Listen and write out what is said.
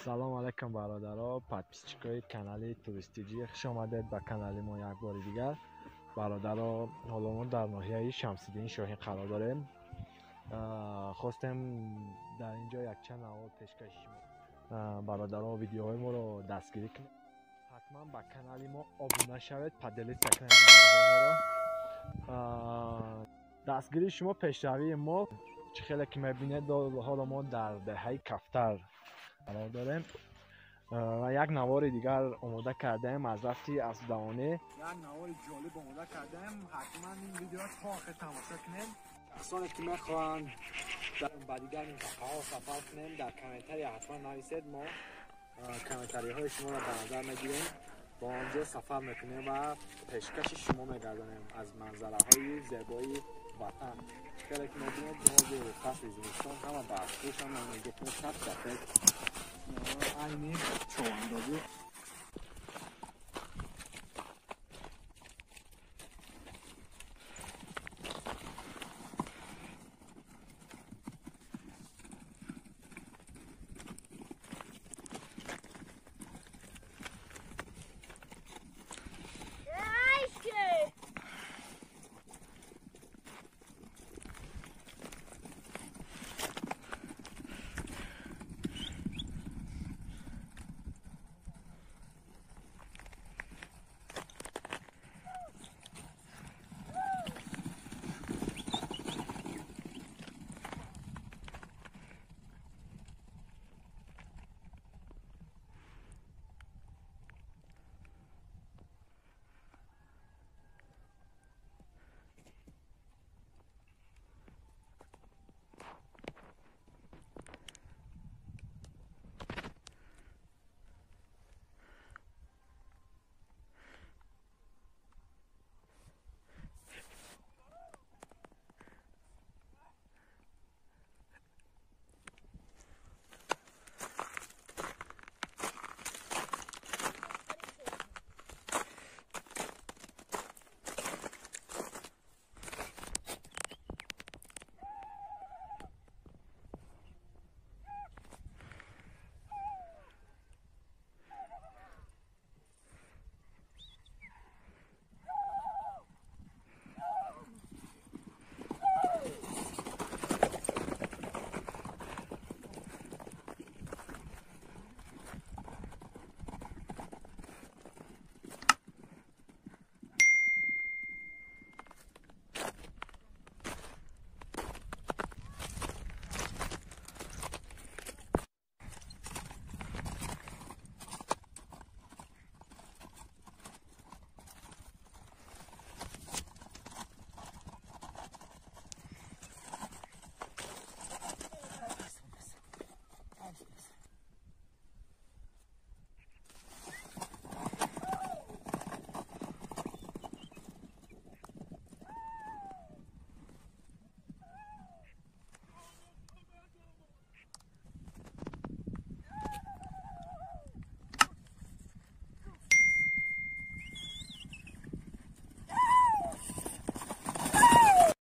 Салом алейкум, бародаро, подписчикои канали Туристиҷӣ, хуш омадед ба канали мо як бори дигар. Бародаро, ҳоло мо дар ноҳияи Шамсиддини Шоҳин қарор дорем. Хостем дар ин ҷо якчанд навор пешкаши шумо. Бародаро, видеоҳои моро дастгирӣ кунед, ҳатман ба канали мо обуна шавед, поделиться кунед видеоҳои моро. Дастгирии шумо пешравии мо. Чӣ хеле ки мебинед, ҳоло мо дар деҳаи Кафтар қарор дорем ва як навори дигар омода кардаем аз рафти аспдавонӣ. Як навори ҷолиб омода кардаем, ҳатман ин видеоро то охир тамошо кунед. Шахсоне ки мехоҳанд ба дигар минтақаҳо сафар кунем, дар комментария ҳатман нависед, мо комментариҳои шуморо ба назар мегирем, ба он ҷо сафар мекунем ва пешкаши шумо мегардонем аз манзараҳои зебои ватан. Хеле ки мебинед, ҳозир фасли зимистон, ҳама барфпӯш, ҳама нигоҳ, саф сафед, айни човандозӣ.